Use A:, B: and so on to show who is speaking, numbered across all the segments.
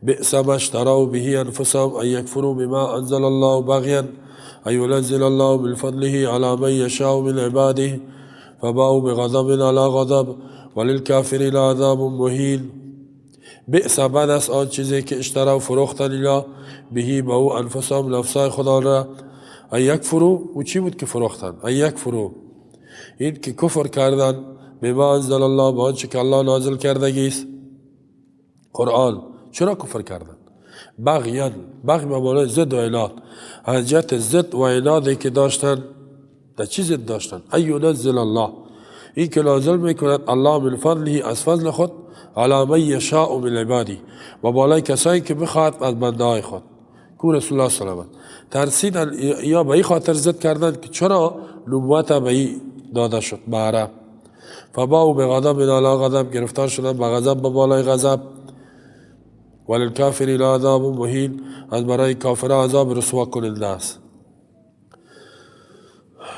A: بئس ما اشتروا به انفسهم ان يكفروا بما انزل الله بغيا ان ينزل الله من فضله على من يشاء من عباده فباءوا بغضب على غضب وللكافرين عذاب مهين. بئس بد است آن چیزی که اشتروا فروختن اینا بهی به او انفسهم نفسای خدا را ان یکفروا. او چی بود که فروختن؟ ان یکفروا، این که کفر کردن بما انزل الله، به آنچه که الله نازل کردگی است، قرآن. چرا کفر کردن؟ بغیان، بغی به معنای ضد و عناد، از جهت ضد و عنادی که داشتن. در چی ضد داشتن؟ ان ینزل الله، این که نازل میکند الله من فضله، از فضل خود، علی من یشاء من عبادی، و بالای کسایی که بخواهد از بنده های خود، کو رسول الله صلی الله علیه و ترسیدن یا به این خاطر ضد کردن که چرا نبوت به این داده شد به عرب. فباءوا بغضب علی غضب، گرفتار شدن به غضب به بالای غضب. وللکافرین عذاب مهین، از برای کافر عذاب رسوا کننده است.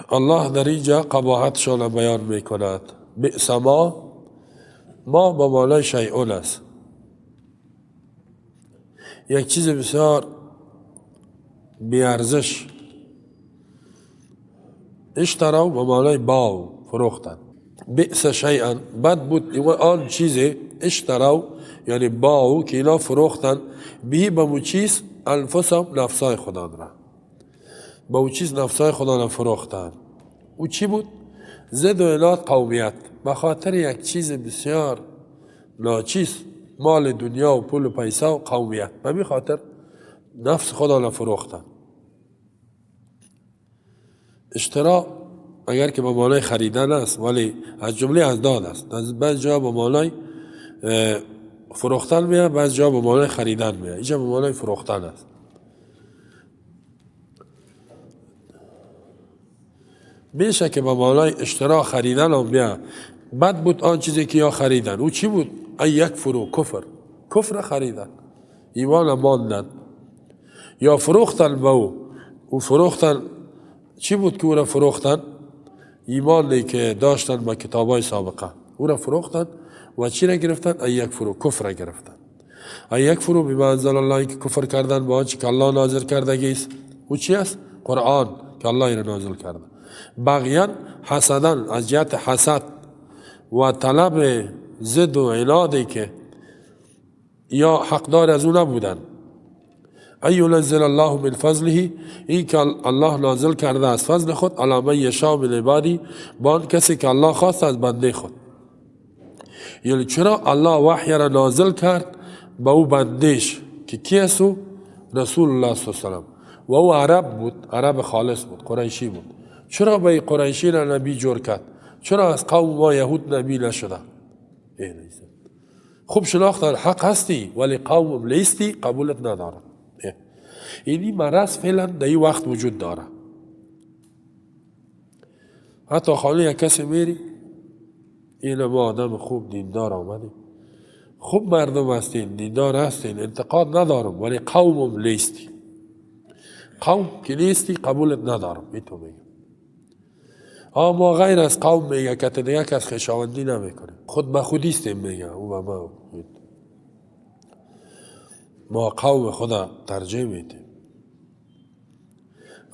A: الله در اینجا قباحتشان بیان میکند. بئس ما، ما به معنای شیء است، یک چیز بسیار بی‌ارزش. اشتروا به معنای باعوا، فروختن. بئس شیئا، بد بود آن چیزی، اشتروا یعنی باعوا، که اینا فروختن، به به مو چیز، انفسهم، نفسای خودان را، به او چیز نفسای خودان را فروختن. او چی بود؟ ضد و عناد، قومیت، به خاطر یک چیز بسیار ناچیز، مال دنیا و پول و پیسه و قومیت، به می خاطر نفس خدا را فروختن. اشترا اگر که به معنای خریدن است، ولی از جمله اضداد است. از بعض جا به معنای فروختن میاد، بعض جا به معنای خریدن میاد. اینجا به معنای فروختن است. میشه که به معنای اشترا خریدن هم بیا. بد بود آن چیزی که یا خریدن. او چی بود؟ ای یک فرو کفر، کفر خریدن، ایمان ماندن یا فروختن به او. او فروختن چی بود که او را فروختن؟ ایمانی که داشتن با کتابای سابقه، او را فروختن و چی را گرفتن؟ ای یک فرو کفر را گرفتن. ای یک فرو بما انزل الله، که کفر کردن با آنچه که الله نازل کردگی است. او چی است؟ قرآن که الله را نازل کرده. بغیان حسدن، از جهت حسد و طلب ضد و عنادی که یا حقدار از او نبودن. ای ینزل الله من فضله، این که الله نازل کرده از فضل خود، علی من یشاء من عبادی، با آن کسی که الله خواست از بنده خود. یعنی چرا الله وحی را نازل کرد به او بندش که کی است او؟ رسول الله صلی الله علیه و سلم. و او عرب بود، عرب خالص بود، قریشی بود. چرا به قریشی را نبی جور کرد؟ چرا از قوم ما یهود نبی نشده؟ خوب شناختن حق هستی ولی قوم لیستی، قبولت ندارد. اینی مرض فعلا در این وقت وجود داره. حتی خانه یک کسی میری، این ما آدم خوب دیندار آمدیم، خوب مردم هستین، دیندار هستین، انتقاد ندارم، ولی قومم لیستی، قوم که نیستی قبولت ندارم. این تو میگم ما غیر از قوم میگه که دیگه کس خویشاوندی نمیکنه، خود به خودیستیم میگه. او به ما قوم خدا ترجیح میدیم.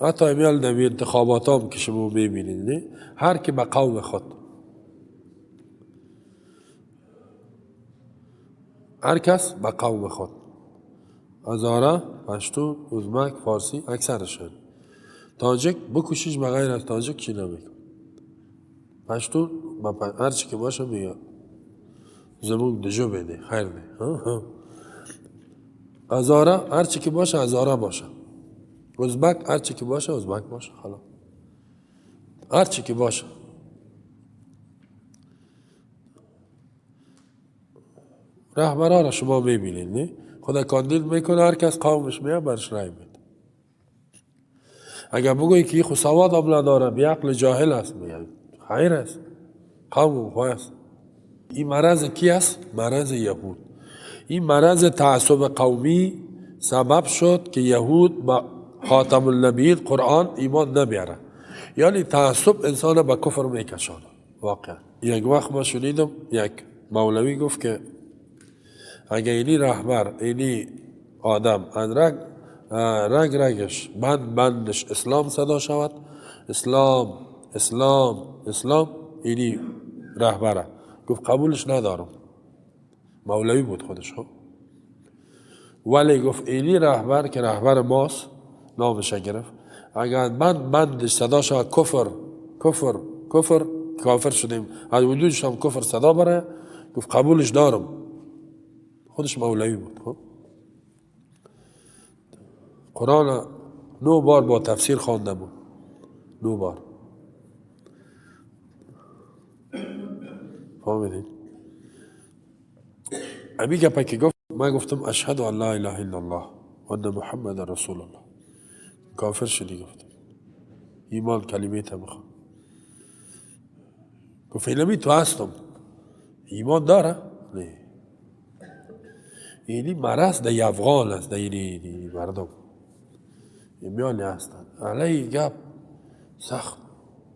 A: حتی امیال در انتخابات هم که شما میبینید، هر کی به قوم خود، هر کس به قوم خود، هزاره، پشتون، ازبک، فارسی، اکثرشان. تاجک بکشیش به غیر از تاجک چی نمیکن. پشتون هر چی که باشه میگه زمون دجو بده، خیر ده. هزاره هر چی که باشه هزاره باشه، ازبک هر چی که باشه ازبک باشه، خلاص هر چی که باشه. رهبرا را شما میبینید، نه؟ خدا کاندید میکنه، هر کس قومش میاد برش رای میده. اگر بگویی که خو سواد هم نداره، بی عقل جاهل است، میگه خیر است، قوم خو است. این مرض کی است؟ مرض یهود. این مرض تعصب قومی سبب شد که یهود با خاتم النبیین قرآن ایمان نمیاره. یعنی تعصب انسان به کفر میکشانه واقعا. یک وقت ما شنیدم یک مولوی گفت که اگه اینی رهبر، اینی آدم از رگ رگ رگش بند بندش اسلام صدا شود، اسلام اسلام اسلام، اینی رهبره. گفت قبولش ندارم. مولوی بود خودش خب، ولی گفت اینی رهبر که رهبر ماست، نامش گرفت، اگر بند بندش صدا شود کفر کفر کفر، کافر شدیم، از وجودش هم کفر صدا بره، گفت قبولش دارم. خودش مولوی بود خب. قرآن 9 بار با تفسیر خوانده بود، 9 بار. فهمیدید؟ امی گپه که گفت، من گفتم اشهد ان لا اله الا الله و ان محمد رسول الله. کافر شدی؟ گفتم ایمان کلمه تا بخوان. گفت اینمی تو هستم، ایمان داره؟ نه، اینی مرض در افغان است، در اینی مردم میانی هستند. علیه گپ سخت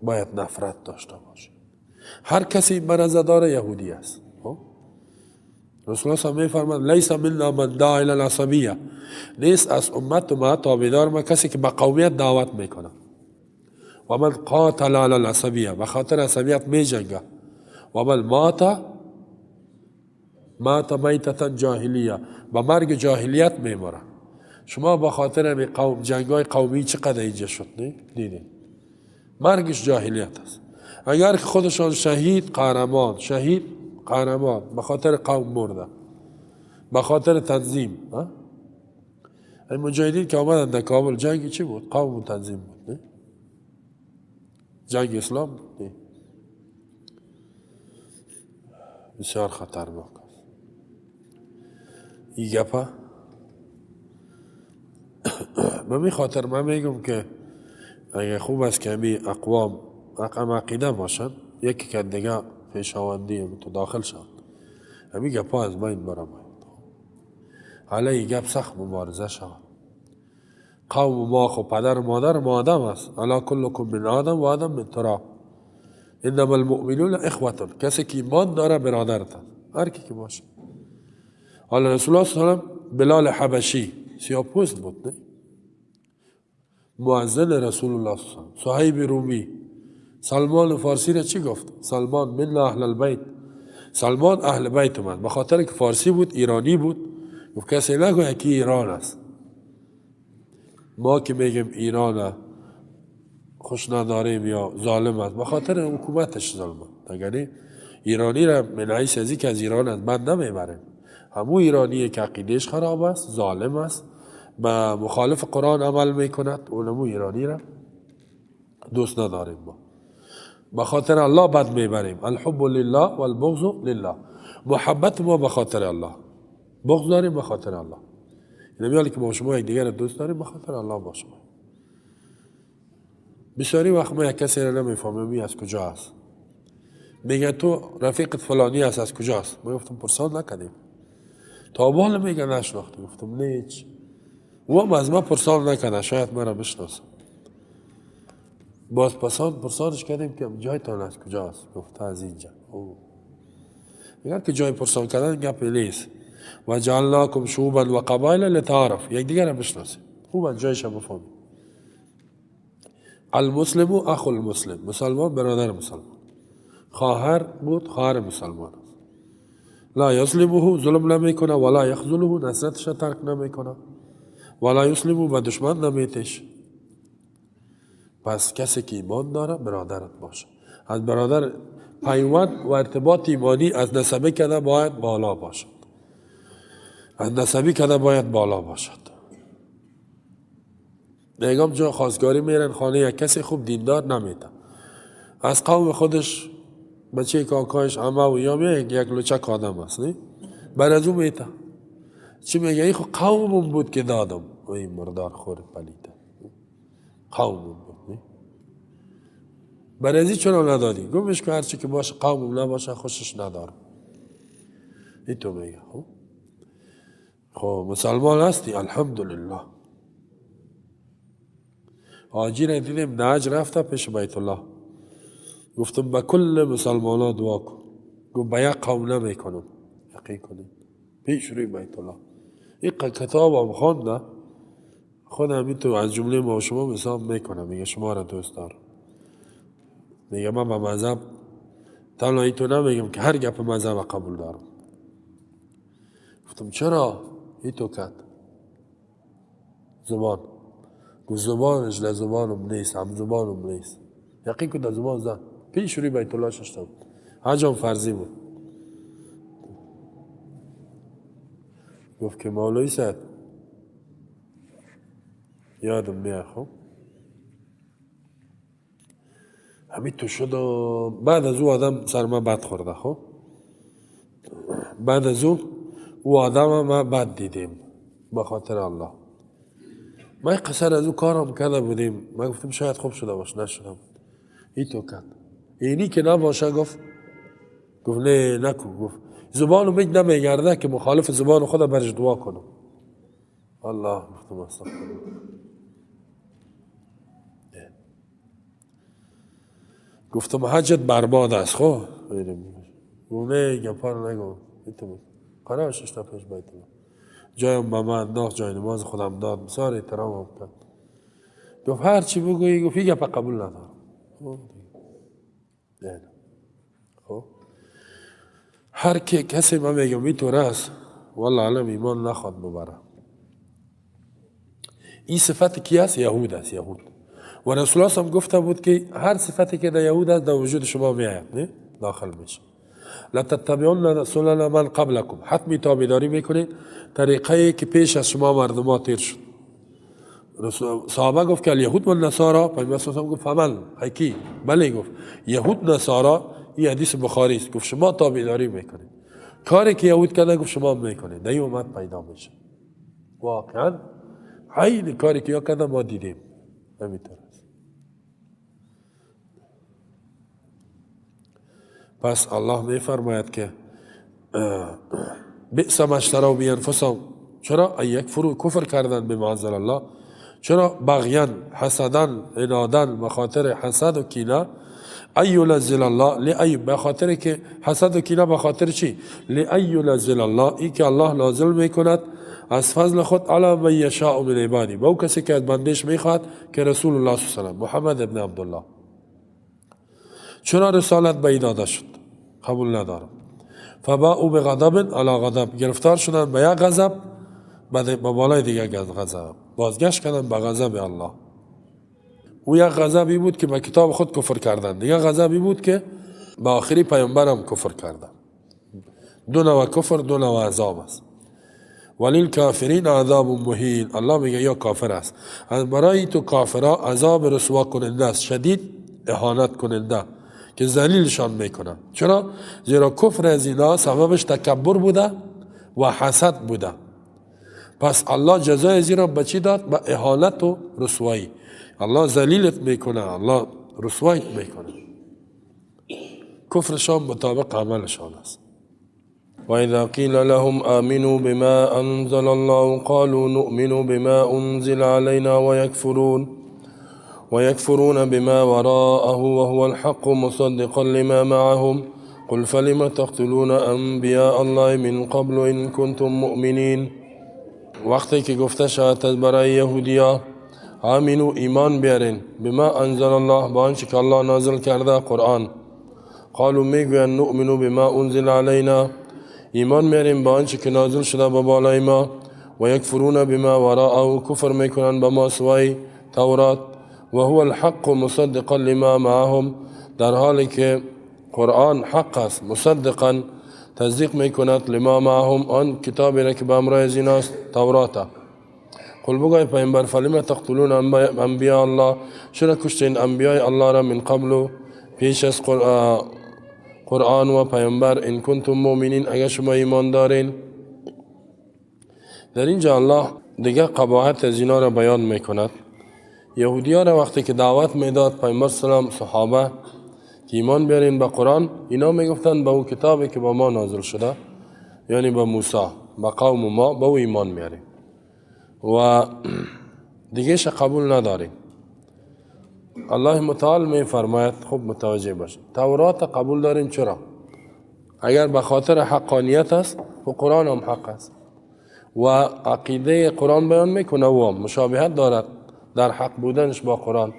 A: باید نفرت داشته باشه. هر کسی مرض داره یهودی است. رسول الله صلی میفرماد لیس منا من دعا الی العصبیه، نیست از امت ما تابعدار ما کسی که به قومیت دعوت میکنه. و من قاتل علی العصبیه، به خاطر عصبیت میجنگه. و من مات میتة جاهلیه، به مرگ جاهلیت میمره. شما به خاطر همین قوم جنگای قومی چقدر اینجا شد نه؟ دیدین مرگش جاهلیت است. اگر که خودشان شهید قهرمان، شهید قهرمان به خاطر قوم مرده، به خاطر تنظیم. این مجاهدین که آمدن در کابل جنگ چی بود؟ قوم و تنظیم بود نه؟ جنگ اسلام بود نه؟ بسیار خطرناک است این گپه. من می خاطر من میگم که اگه خوب است که همی اقوام اقام عقیده باشن، یکی که دیگه پیشاوندی تو داخل شد، همی گپا از بین برم. علیه گپ سخت مبارزه شود. قوم ما خو پدر و مادر ما آدم است، الا کلکم من آدم و آدم من تراب، انما المؤمنون اخوة. کسی که ایمان داره برادرت است، هر کی که باشه. حالا رسول الله صلی الله علیه و سلم بلال حبشی سیاه‌پوست بود نه؟ مؤذن رسول الله صلی الله علیه و سلم، صهیب رومی، سلمان فارسی را چی گفت؟ سلمان من اهل البیت، سلمان اهل بیت من. به خاطر که فارسی بود، ایرانی بود، گفت کسی نگوید که ایران است. ما که میگیم ایران خوش نداریم یا ظالم است، به خاطر حکومتش ظالم است. یعنی ایرانی را من حیث از که از ایران است بد نمیبریم. همو ایرانی که عقیدهش خراب است، ظالم است، به مخالف قرآن عمل میکند، اونمو ایرانی را دوست نداریم. ما به خاطر الله بد میبریم. الحب لله والبغض لله، محبت ما به خاطر الله، بغض داریم به خاطر الله. یعنی که ما شما یک دیگر دوست داریم به خاطر الله با شما. بسیاری وقت ما یک کسی را نمیفهمیم از کجا است، میگه تو رفیقت فلانی است، از کجاست؟ ما گفتم پرسان نکردیم تا حال، میگه نشناختیم. گفتم نه هیچ، او هم از ما پرسان نکرده، شاید مرا بشناسم. باز پرسانش کردیم که جایتان از کجاست؟ گفته از اینجا. اگر که جای پرسان کردن گپ نیست. و جعلناکم شعوبا و قبایل لتعارف، یک دیگر را بشناسیم، خوب از جایش هم بفهمیم. المسلم اخو المسلم، مسلمان برادر مسلمان، خواهر بود خواهر مسلمان است. لا یظلمه، ظلم نمیکنه، ولا یخذله، نصرتش ترک نمیکنه، ولا یسلمه، به دشمن نمیتش. پس کسی که ایمان داره برادرت باشه. از برادر پیوند و ارتباط ایمانی از نسبی کده باید بالا باشد، از نسبی کده باید بالا باشد. نگام جا خواستگاری میرن خانه یک کسی خوب دیندار نمیده، از قوم خودش بچه کاکایش عمه و یا یک لچک آدم است، نه؟ بر از او میته. چی میگه؟ این خو قومم بود که دادم و این مردار خور پلیده، قومم بود، نه؟ بر از این چرا ندادی؟ گمش که هرچی که باشه قومم نباشه خوشش ندارم. این تو میگه خب مسلمان هستی، الحمدلله. حاجی را دیدیم نهج رفته پیش بیت الله، گفتم به کل مسلمان ها دعا کن. گفت به یک قوم نمی کنم. یقین کنید پیش روی بیت الله این کتاب هم خوانده، خود همین تو از جمله ما شما حساب میکنه، میگه شما را دوست دارم. میگه من به مذهب تنها ای تو نمیگم که هر گپ مذهب قبول دارم. گفتم چرا؟ ای تو کد زبان. گفت زبانش لزبانم نیست، هم زبانم نیست. یقین که در زبان زن پیش روی بیت الله ششته بود، حجم فرضی بود. گفت که مولوی صاحب یادم میاد، خب همین تو شد و بعد از او آدم سر من بد خورده. خب بعد از او آدم ما بد دیدیم به خاطر الله. ما قصر از او کارم کرده بودیم، ما گفتیم شاید خوب شده باشه، نشده بود. ای تو کرد اینی که نباشه. گفت نه نکو. گفت زبانو میگ نمیگرده که مخالف زبان خود برش دعا کنم. الله. گفتم استغفر. گفتم حجت برباد است. خب گفت نه گپار نگو. قرارش پیش بیت الله جایم به من انداخت، جای نماز خودم داد، بسیار احترام هم کرد. گفت هر چی بگویی، گفت این گپ قبول ندارم. خب هر کی کسی من میگم اینطور است، والله علم ایمان نخواد ببره. این صفت کی است؟ یهود است. یهود. و رسول الله هم گفته بود که هر صفتی که در یهود است در وجود شما میآید، نه داخل میشه. لتتبعن سنن من قبلکم، حتمی تابعداری میکنید طریقه که پیش از شما مردم تیر شد. صحابه گفت که الیهود و النصارا، پیامبر صلی الله علیه و گفت فمن کی؟ بله گفت یهود نصارا. این حدیث بخاری است. گفت شما تابعداری میکنید، کاری که یهود کرده گفت شما میکنید، در این امت پیدا میشه. واقعا عین کاری که یا کرده ما دیدیم، همینطور است. پس الله میفرماید که بئس ما اشتروا به انفسهم. چرا؟ ای یکفروا، کفر کردن به ما انزل الله. چرا؟ بغیا، حسدا، عنادا، به خاطر حسد و کینه. ای ینزل الله لای، به خاطر که حسد و کینه، به خاطر چی؟ لای ینزل الله، ای که الله نازل میکند از فضل خود علی من یشاء من عبادی، به او کسی که از بندش میخواد که رسول الله صلی الله علیه و محمد ابن عبدالله. چرا رسالت به داده شد؟ قبول ندارم. فباءوا بغضب علی غضب، گرفتار شدن به یک غضب، به بالای دیگه غضب، بازگشت کردن به غضب الله. او یک غضبی بود که به کتاب خود کفر کردن، دیگه غضبی بود که به آخری پیامبرم کفر کردن. دو نوع کفر، دو نوع عذاب است. وللکافرین عذاب مهین. الله میگه یا کافر است، از برای تو کافرها عذاب رسوا کننده است، شدید اهانت کننده که ذلیلشان میکنه. چرا؟ زیرا کفر از اینا سببش تکبر بوده و حسد بوده. پس الله جزای زیرا به چی داد؟ به اهانت و رسوایی. الله ذلیلت میکنه، الله رسوایت میکنه. کفرشان مطابق عملشان است.
B: وإذا قيل لهم آمنوا بما أنزل الله قالوا نؤمن بما أنزل علينا ويكفرون بما وراءه وهو الحق مصدقا لما معهم قل فلم تقتلون أنبياء الله من قبل إن كنتم مؤمنين. وقتی که گفته شود از برای یهودیا آمنو، ایمان بیارین، بما انزل الله، با آنچه که الله نازل کرده قرآن. قالوا میگویند نؤمن بما انزل علینا، ایمان میاریم با آنچه که نازل شده به بالای ما. و یکفرون بما وراءه، کفر میکنن به ما سوای تورات. و هو الحق مصدقا لما معهم، در حالی که قرآن حق است، مصدقا تصدیق میکند لما معهم، آن کتابی را که به همراه از این است، تورات. قل بگوی پیامبر فلم تقتلون انبیاء الله، چرا کشتین انبیاء الله را من قبل، پیش از قرآن و پیامبر، ان کنتم مؤمنین، اگر شما ایمان دارین. در اینجا الله دیگه قباحت از اینا را بیان میکند. یهودی ها را وقتی که دعوت میداد پیامبر سلام صحابه که ایمان بیارین به قرآن، اینا میگفتن به او کتابی که با ما نازل شده، یعنی به موسی، به قوم ما، به او ایمان میاریم و دیگهش قبول نداریم. الله متعال می فرماید خوب متوجه باشید، تورات قبول داریم. چرا؟ اگر به خاطر حقانیت است و قرآن هم حق است.
A: و عقیده قرآن بیان میکنه و مشابهت دارد در حق بودنش با قرآن.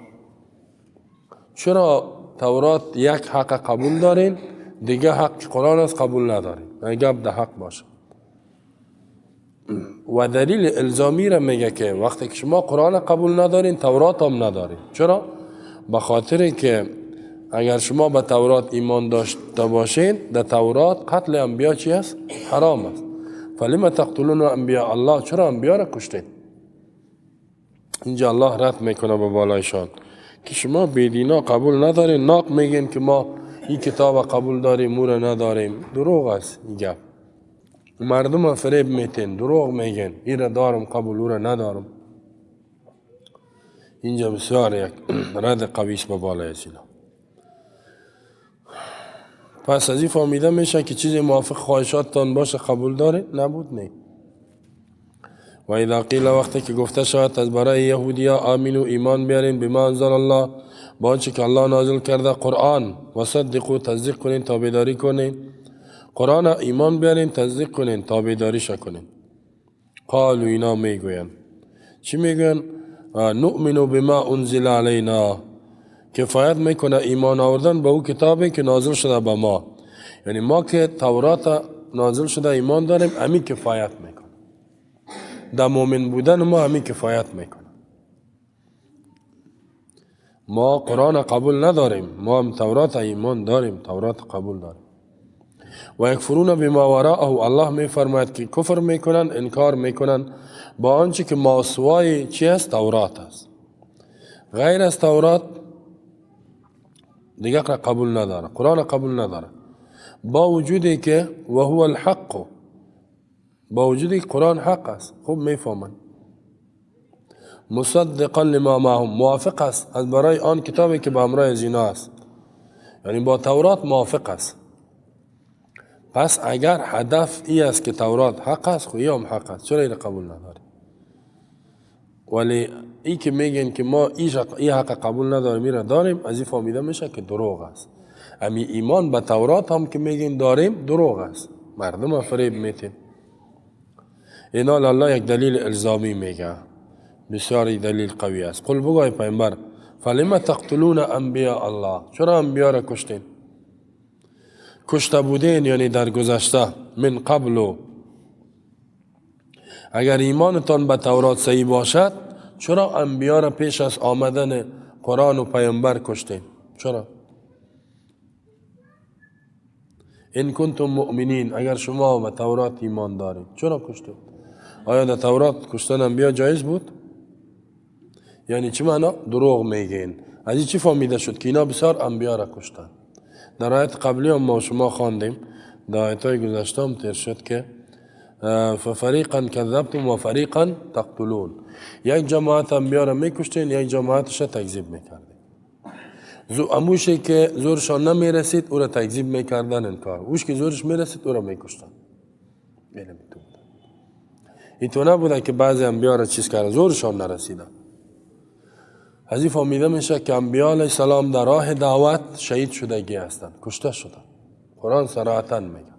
A: چرا تورات یک حق قبول دارین، دیگه حق قرآن است قبول ندارین؟ گپ ده حق باشه. و دلیل الزامی را میگه که وقتی که شما قرآن قبول ندارین، تورات هم ندارین. چرا؟ به خاطر که اگر شما به تورات ایمان داشته باشین، در تورات قتل انبیا چی است؟ حرام است. فلما تقتلون انبیاء الله، چرا انبیا را کشتین؟ اینجا الله رد میکنه به بالایشان که شما بیدینا قبول ندارین، ناق میگین که ما این کتاب قبول داریم او را نداریم. دروغ است این گپ. مردم فریب میتین، دروغ میگن، این را دارم قبول، او را ندارم. اینجا بسیار یک رد قوی است به بالای از اینا. پس از این فهمیده میشه که چیزی موافق خواهشاتتان باشه قبول داره، نبود نه. و اذا قیل، وقتی که گفته شود از برای یهودیا آمینو ایمان بیارین بما انزل الله، با آنچه که الله نازل کرده قرآن، و صدقوا تصدیق کنین، تابعداری کنین. قرآن ایمان بیارین، تصدیق کنین، تابعداریش کنین. قالوا، اینا میگوین چی میگوین؟ نؤمن بما انزل علینا، کفایت میکنه ایمان آوردن به او کتابی که نازل شده به ما. یعنی ما که تورات نازل شده ایمان داریم، امی کفایت میکنه. در مؤمن بودن ما امی کفایت میکنه. ما قرآن قبول نداریم، ما هم تورات ایمان داریم، تورات قبول داریم. و یکفرون بما وراءه، الله میفرماید که کفر میکنن، انکار میکنن با آنچه که ماسوای چی است؟ تورات است. غیر از تورات دیگه قبول نداره، قرآن قبول نداره، با وجودی که و هو الحق، با وجودی که قرآن حق است. خوب میفهمن. مصدقا لما معهم، موافق است از برای آن کتابی که به همراه از اینا است، یعنی با تورات موافق است. پس اگر هدف ای است که تورات حق است، خو هم حق است، چرا این قبول نداری؟ ولی ای که میگن که ما ای حق قبول نداریم، ای را داریم، از این فهمیده میشه که دروغ است. امی ایمان به تورات هم که میگن داریم دروغ است، مردم فریب میتین. اینا الله یک دلیل الزامی میگه، بسیار دلیل قوی است. قل، بگوی پیامبر، فلما تقتلون انبیاء الله، چرا انبیا را کشتین؟ کشته بودین یعنی در گذشته، من قبل. اگر ایمانتان به تورات صحیح باشد، چرا انبیا را پیش از آمدن قرآن و پیامبر کشتین؟ چرا؟ ان کنتم مؤمنین، اگر شما به تورات ایمان دارید چرا کشتین؟ آیا در تورات کشتن انبیا جایز بود؟ یعنی چی معنا؟ دروغ میگین. از این چی فهمیده شد؟ که اینا بسیار انبیا را کشتن. در آیت قبلی هم ما شما خواندیم، در آیت های گذشته هم تیر شد که ففریقا کذبتم و فریقا تقتلون، یک جماعت انبیا را میکشتین، یک جماعتش را تکذیب میکردین. اموشی که زورشان نمیرسید او را تکذیب میکردن، انکار، اوش که زورش میرسید او را میکشتن. این تو نبوده که بعضی انبیا را چیز کردن، زورشان نرسیدن. از این فهمیده میشه که انبیا علیه السلام در راه دعوت شهید شدگی هستند، کشته شدن. قرآن صراحتا میگه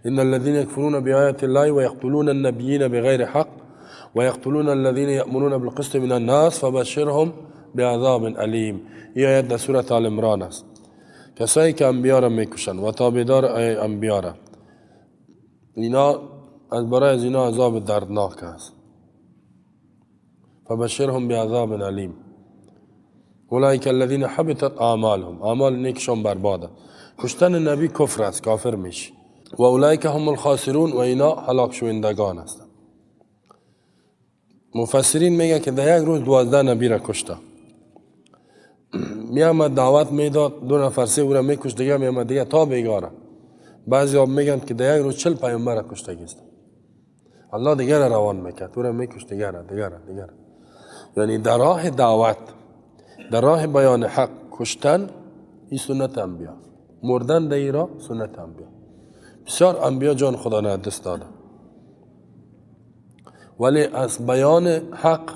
A: ان الذين يكفرون بآيات الله ويقتلون النبيين بغير حق ويقتلون الذين يأمرون بالقسط من الناس فبشرهم بعذاب أليم. این آیت در سورة آل عمران است. کسایی که انبیا را میکشن و تابعدار انبیا را، اینا از برای از اینا عذاب دردناک است. فبشرهم بعذاب أليم اولئک الذین حبطت اعمالهم، اعمال نیکشان برباده. کشتن نبی کفر است، کافر میشی. و اولئک هم الخاسرون، و اینا هلاک شوندگان هستند. مفسرین میگه که در یک روز 12 نبی را کشته. میامد دعوت میداد، دو نفر سه او را میکش، دیگه میامد دیگه تا بیگاره. بعضی ها میگن که در یک روز 40 پیامبر را کشته است. الله دیگه را روان میکرد، او را میکش، دیگه را دیگه را دیگه را. یعنی در راه دعوت، در راه بیان حق کشتن این سنت انبیا، مردن در ایرا سنت انبیا. بسیار انبیا جان خدا را دست داده، ولی از بیان حق،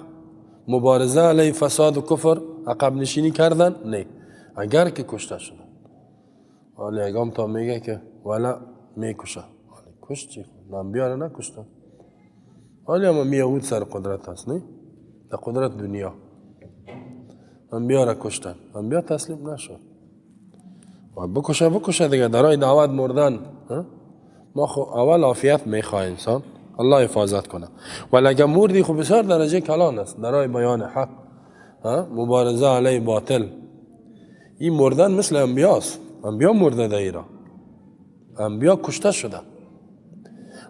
A: مبارزه علیه فساد و کفر عقب نشینی کردن نه، اگر که کشته شدن. ولی اگام تا میگه که ولا میکشه، کشت چی؟ انبیا را نکشتن. حالی هم یهود سر قدرت هست، نه؟ در قدرت دنیا. انبیا را کشتن، انبیا تسلیم نشد. و بکشه بکشه دیگه، در دعوت مردن. ما خو اول عافیت میخواه انسان، الله حفاظت کنه. ولی اگه مردی خو بسیار درجه کلان است در بیان حق، مبارزه علیه باطل. این مردن مثل انبیاست، انبیا مرده در ایران، انبیا کشته شده.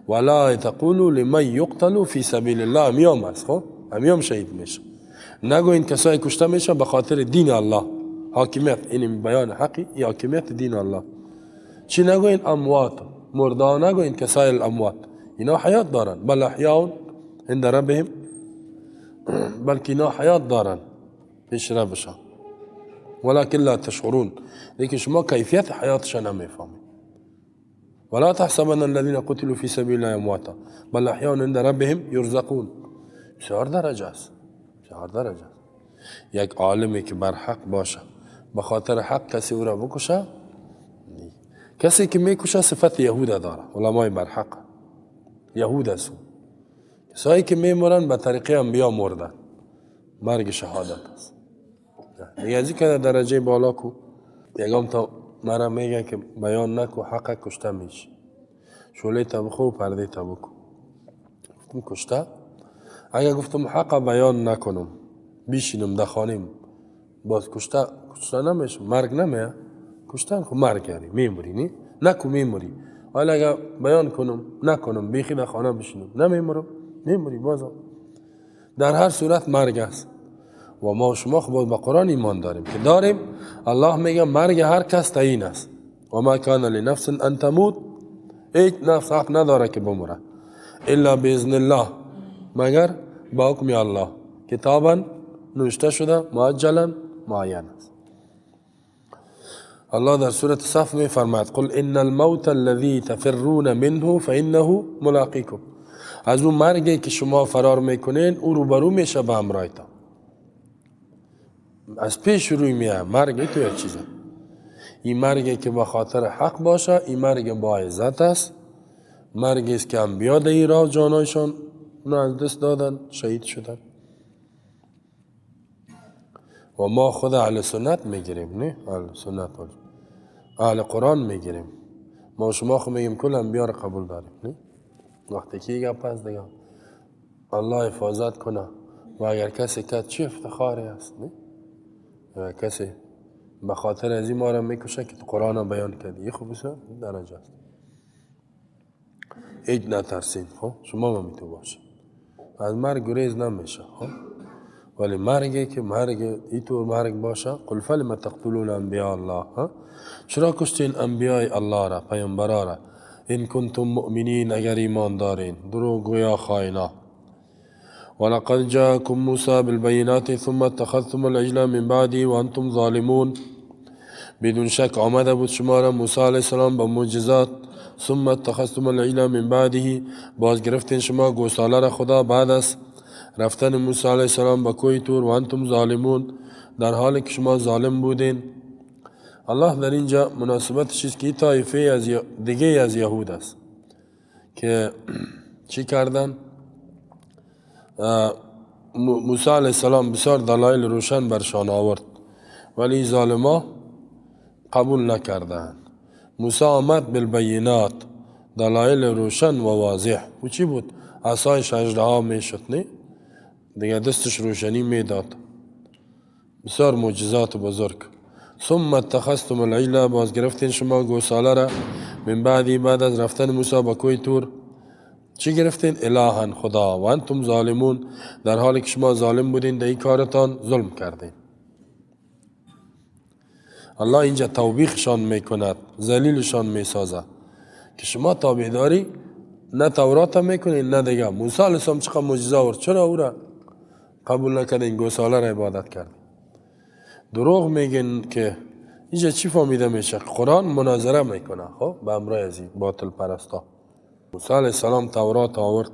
A: ولا تقولوا لمن یقتل فی سبیل الله، امیام است، خب امیام شهید میشه. نگوین کسایی کشته میشه به خاطر دین الله، حاکمیت، این بیان حقی، این حاکمیت دین الله. چی نگوین؟ اموات، مرده نگوین، کسای الاموات، اینا حیات دارن، بل احیاء عند ربهم، بلکه اینا حیات دارن پیش ربشان، ولكن لا تشعرون، لیکن شما کیفیت حیاتشان نمیفهمید. ولا تحسبن الذين قتلوا في سبيل الله امواتا بل احياء عند ربهم يرزقون. بسیار درجه است، بسیار درجه است. یک عالمی که بر حق باشه، به خاطر حق کسی او را بکشه، کسی که میکشه صفت یهود داره، علمای بر حق یهود است. کسایی که میمرن به طریقه انبیا مردن، مرگ شهادت است. دیگه از که درجه بالا کو یگام تا مرا میگه که بیان نکو حق کشته میشه، شوله تا بخو پرده تا بکو. گفتم کشته؟ اگه گفتم حق بیان نکنم بیشینم دخانیم باز کشته، کشته نمیشه، مرگ نمیه، کشتن خب مرگ یعنی میموری، نی نکو میموری. حالا اگه بیان کنم نکنم بیخی در خانه بشینم نمیمورم، میموری بازم. در هر صورت مرگ است. و ما و شما خب با قرآن ایمان داریم که داریم. الله میگه مرگ هر کس تعیین است. و ما کان لنفس ان تموت، هیچ نفس حق نداره که بمره الا باذن الله، مگر با حکم الله، کتابا نوشته شده، معجلا معین است. الله در سورة صف می فرماید قل ان الموت الذي تفرون منه فانه ملاقیکم. از اون مرگی که شما فرار میکنین او روبرو میشه به همراهتان، از پیش روی میه مرگ. تو یک چیزه، این مرگی که به خاطر حق باشه، این مرگ با عزت است، مرگی است که انبیا در این راه جانایشان از دست دادن، شهید شدن. و ما خود اهل سنت میگیریم، نه اهل سنت، اهل قرآن میگیریم. ما شما خود میگیم کل انبیا را قبول داریم، نه؟ وقتی که گپ است دیگه الله حفاظت کنه. و اگر کسی که چه افتخاری است، نه؟ اگر کسی به خاطر از این ما را میکشه که قرآن را بیان کردی، این خوب بسیار درجه است. هیچ نترسین، خب شما هم میتو باشه، از مرگ گریز نمیشه، خب ولی مرگی که مرگ اینطور مرگ باشه. قل فلم تقتلون انبیاء الله، چرا کشتین انبیاء الله را، پیامبرا را، ان کنتم مؤمنین، اگر ایمان دارین. دروغ گویا خائنا. ولقد جاءكم موسى بالبينات ثم اتخذتم العجل من بعده وانتم ظالمون. بدون شک آمده بود شما را موسی علیه السلام با معجزات. ثم اتخذتم العجل من بعده، باز گرفتین شما گوساله را خدا بعد از رفتن موسی علیه السلام به کوه طور. و انتم ظالمون، در حالی که شما ظالم بودین. الله در اینجا مناسبت چیز که طایفه از دیگه از یهود است که چی کردن؟ موسی علیه السلام بسیار دلایل روشن برشان آورد، ولی ظالما قبول نکردند. موسی آمد بالبینات، دلایل روشن و واضح. و چی بود؟ عصایش اژدها میشد، نه دیگه دستش روشنی میداد، بسیار معجزات بزرگ. ثم اتخذتم العجل، باز گرفتین شما گوساله را من بعدی، بعد از رفتن موسی به کوه طور. چی گرفتین؟ الهن، خدا. و انتم ظالمون، در حالی که شما ظالم بودین، در این کارتان ظلم کردین. الله اینجا توبیخشان میکند، ذلیلشان میسازه که شما تابعداری نه تورات میکنین نه دیگه. موسی علیه السلام چقدر معجزه آورد، چرا او را قبول نکردین، گوساله را عبادت کردین؟ دروغ میگن. که اینجا چی فهمیده میشه؟ قرآن مناظره میکنه، خب به امرای از این باطل پرستا. موسی علیه السلام تورات آورد،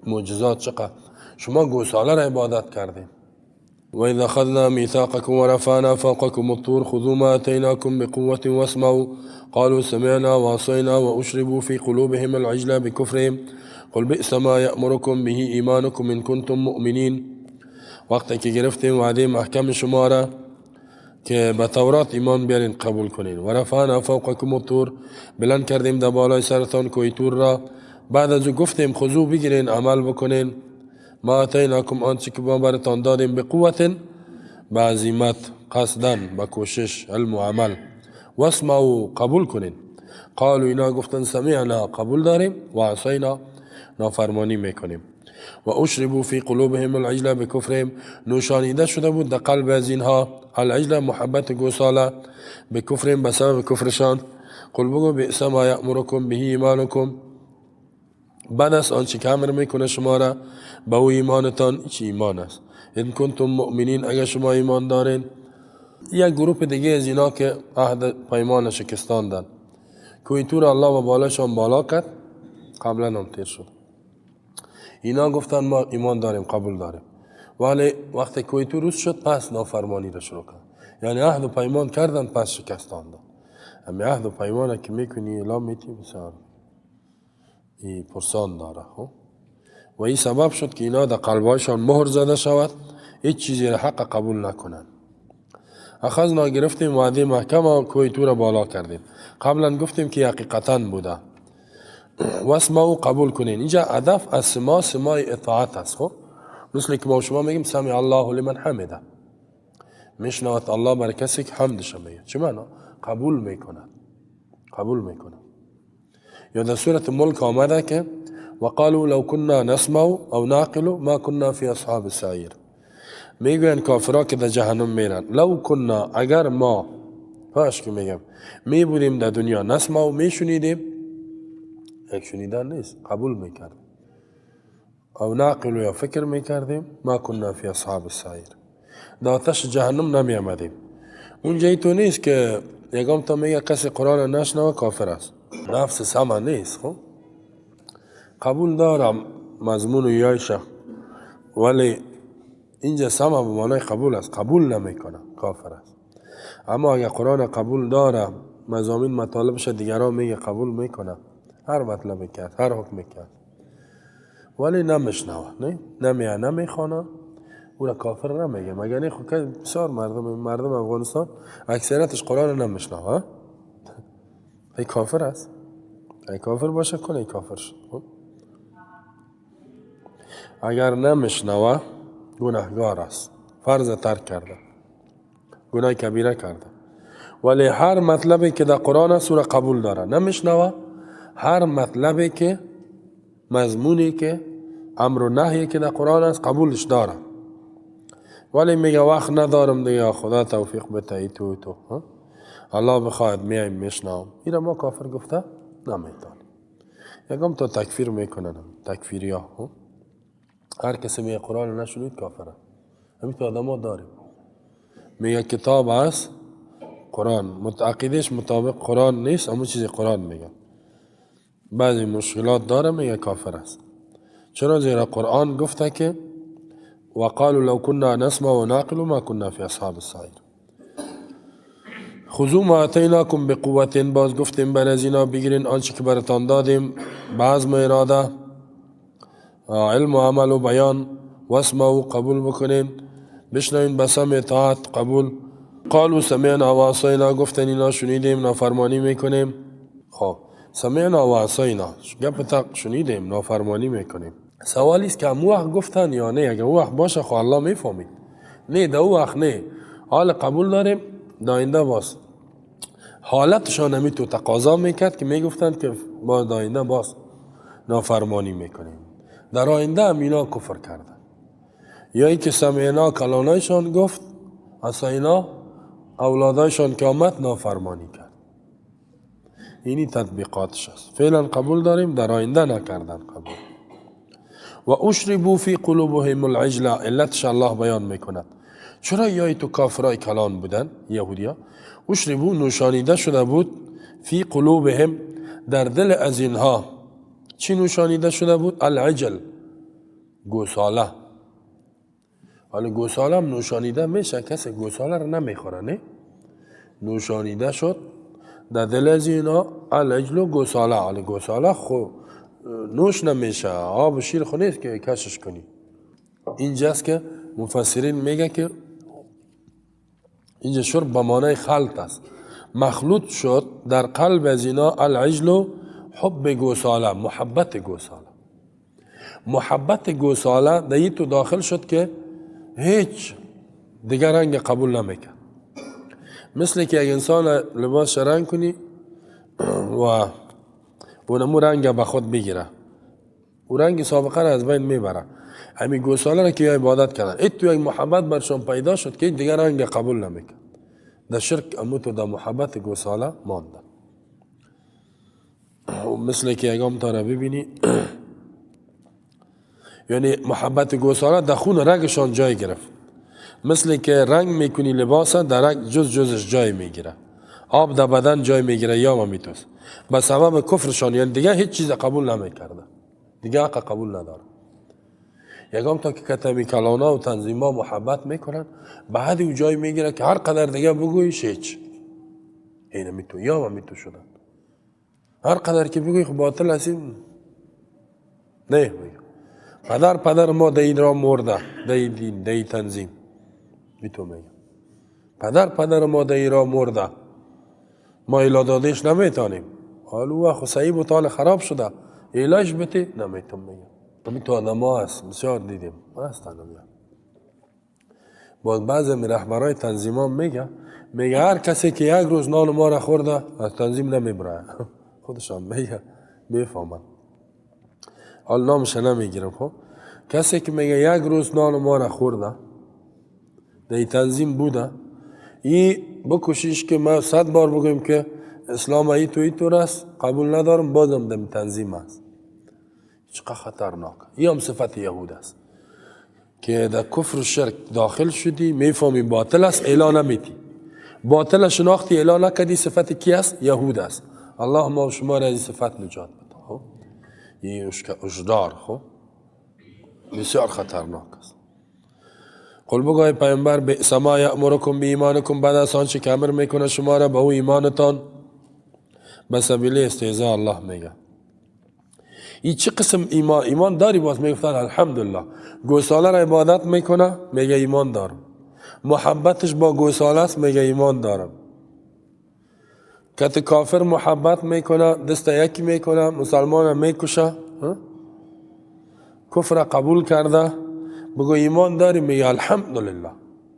A: معجزات چقدر، شما گوساله را عبادت کردین.
B: وإذ أخذنا ميثاقكم ورفعنا فوقكم الطور خذوا ما آتيناكم بقوة واسمعوا قالوا سمعنا وعصينا وأشربوا في قلوبهم العجل بكفرهم قل بئس ما يأمركم به إيمانكم إن كنتم مؤمنين. وقتی که گرفتیم وعده محکم شما را که به تورات ایمان بیارین قبول کنین. و رفعنا فوقکم الطور، بلند کردیم در بالای سرتان کوه طور را. بعد از او گفتیم خذو بگیرین عمل بکنین. ما آتیناکم آنچه که ما براتان دادیم، بقوت به عزیمت، قصدن به کوشش، علم و عمل. واسمعوا قبول کنین. قالوا اینا گفتن سمعنا قبول داریم، و عصینا نافرمانی میکنیم. و اشربوا فی قلوبهم العجل بکفرهم، نوشانیده شده بود در قلب از اینها العجل محبت گوساله، بکفرهم به سبب کفرشان. قل بگو بئس ما یأمرکم به ایمانکم، بد است آنچه که امر میکنه شما را به او ایمانتان. چی ایمان است؟ ان کنتم مؤمنین، اگر شما ایمان دارین. یک گروه دیگه از اینا که عهد پیمان شکستاندن، کوه طور الله و بالاشان بالا کرد، قبلا هم تیر شد. اینا گفتن ما ایمان داریم قبول داریم، ولی وقتی کوه طور روز شد پس نافرمانی را شروع کرد. یعنی عهد و پیمان کردن پس شکستاندن. اما عهد و پیمان که میکنی اعلام میتی بسیار ای پرسان داره. و این سبب شد که اینا در قلبهایشان مهر زده شود، هیچ چیزی را حق قبول نکنند. اخذنا گرفتیم وعده محکم و کوه طور بالا کردیم. قبلا گفتیم که حقیقتا بوده. واسمعوا قبول کنین. اینجا هدف از سما سمای اطاعت است. خب مثل که ما شما میگیم سمع الله لمن حمده، میشنود الله بر کسی که حمدش میگه. چه معنا؟ قبول میکند، قبول میکند. یا در سورة ملک آمده که وقالوا لو كنا نسمع او نعقل ما كنا في اصحاب السعیر. میگوین کافرا که در جهنم میرن، لو كنا اگر ما، پاش که میگم می بودیم در دنیا، نسمع میشنیدیم، یک شنیدن نیست، قبول میکردیم، او نعقل یا فکر میکردیم، ما كنا فی اصحاب السعیر، در آتش جهنم نمی آمدیم. اونجایی تو نیست که یگام تا میگه کسی قرآن نشنوه کافر است. نفس سمع نیست. خب قبول دارم مضمون یایشه، ولی اینجا سمع به معنای قبول است، قبول نمیکنه کافر است. اما اگر قرآن قبول داره، مضامین مطالبش دیگران میگه قبول میکنه، هر مطلبی کرد، هر حکمی کرد، ولی نمیشنوه، نه نمیه نمیخوانه، او را کافر نمیگه. مگر نه؟ خب بسیار مردم افغانستان اکثریتش قرآن نمیشنوه، ای کافر است. ای کافر باشه کنه ای کافر شد. خب اگر نمیشنوه گناهگار است، فرض ترک کرده، گناه کبیره کرده. ولی هر مطلبی که در قرآن است او را قبول داره، نمیشنوه هر مطلبی که مضمونی که امر و نهی که در قرآن است قبولش داره، ولی میگه وقت ندارم دیگه، خدا توفیق بده ای تو تو الله بخواهد میایم میشنوم. این ما کافر گفته نمیتونیم. یکم تا تکفیر میکنن تکفیری ها، هر کسی میگه قرآن نشنید کافره. همین تو آدم ها داریم میگه کتاب است قرآن، متعقیدش مطابق قرآن نیست، اما چیزی قرآن میگه بعضی مشکلات داره میگه کافر است. چرا؟ زیرا قرآن گفته که وقالوا لو كنا نسمع ونعقل ما كنا في اصحاب السعیر. خذوا ما آتیناکم بقوة، باز گفتیم بر از اینا بگیرین آنچه که براتان دادیم به عزم و اراده، علم و عمل و بیان. واسمعوا قبول بکنین، بشنوین به سمع اطاعت قبول. قالوا سمعنا وعصینا، گفتن اینا شنیدیم نافرمانی میکنیم. خب سمعنا وعصینا، گپ تق شنیدیم نافرمانی میکنیم. سوالی است که امو وقت گفتن یا نه؟ اگر او وقت باشه خب الله میفهمید. نه در او وقت نه، حال قبول داریم داینده باز حالتشان همی تو تقاضا میکرد که میگفتند که با داینده باز نافرمانی میکنیم. در آینده هم اینا کفر کردن. یا اینکه سمعنا کلانایشان گفت، عصینا اولادایشان که آمد نافرمانی کرد. اینی تطبیقاتش است. فعلا قبول داریم، در آینده نکردن قبول. و اشربوا فی قلوبهم العجل، علتش الله بیان میکند. چرا یای تو کافرای کلان بودن یهودیا؟ اشربوا نوشانیده شده بود، فی قلوبهم در دل از اینها چی نوشانیده شده بود؟ العجل، گوساله.
A: حالا گوساله هم نوشانیده میشه، کسی گوساله رو نمیخوره، نه؟ نوشانیده شد در دل از اینا العجل گوساله. حالا گوساله خو نوش نمیشه، آب و شیر خو نیست که کشش کنی. اینجاست که مفسرین میگه که اینجا شرب به معنای خلط است، مخلوط شد در قلب از اینا العجل حب گوساله، محبت گوساله. محبت گوساله در این تو داخل شد که هیچ دیگر رنگ قبول نمیکرد. مثل که یک انسان لباس رنگ کنی و اونمو رنگ به خود بگیره، او رنگ سابقه را از بین میبره. همین گوساله را که عبادت کردن، ای تو یک محبت برشان پیدا شد که دیگر رنگ قبول نمیکرد. در شرک امو تو در محبت گوساله مانده. مثل که یگام تا را ببینی، یعنی محبت گوساله در خون رگشان جای گرفت. مثل که رنگ میکنی لباس در رگ جز جزش جای میگیره، آب در بدن جای میگیره یا میتوس. به سبب کفرشان، یعنی دیگه هیچ چیز قبول نمیکرده، دیگه حق قبول نداره. یکم تا که کتمی کلانا و تنظیما محبت میکنن، بعد او جای میگیره که هر قدر دیگه بگویش هیچ اینه میتو یا میتو شدن. هر قدر که بگوی خب باطل هستیم، نه میگه پدر ما در این را مرده، در این دین، در این تنظیم. میتو میگه پدر ما در این را مرده، ما ایلا دادش نمیتونیم. حالا خو صحیح بود، حال خراب شده، ایلاش بته نمیتونم. میگه همین تو آدم ها هست، بسیار دیدیم هستن. باز بعضی می رهبرای تنظیم ها میگه هر کسی که یک روز نان ما را خورده از تنظیم نمیبره. خودشان میگه، میفهمن. حال نامش نمیگیرم. خب کسی که میگه یک روز نان ما را خورده در تنظیم بوده، ای بکشیش که ما 100 بار بگویم که اسلام ای تو ای طور است، قبول ندارم، بازم در تنظیم است. چقدر خطرناک. این هم صفت یهود است که در کفر و شرک داخل شدی، میفهمی باطل است، اعلان نمیتی. باطل شناختی اعلان نکردی، صفت کی است؟ یهود است. الله ما و شما را از این صفت نجات بده. خب این اجدار خب بسیار خطرناک است. قل بگوی پیامبر بئس ما یأمرکم بایمانکم، بعد از آنچه که امر میکنه شما را به او ایمانتان. به سبیل استهزاء الله میگه. این چه قسم ایمان داری؟ باز میگفتن الحمدلله. گوساله را عبادت میکنه، میگه ایمان دارم. محبتش با گوساله است، میگه ایمان دارم. کت کافر محبت میکنه، دست یکی میکنه، مسلمان میکشه، کفر قبول کرده، بگو ایمان داری، میگه الحمدلله.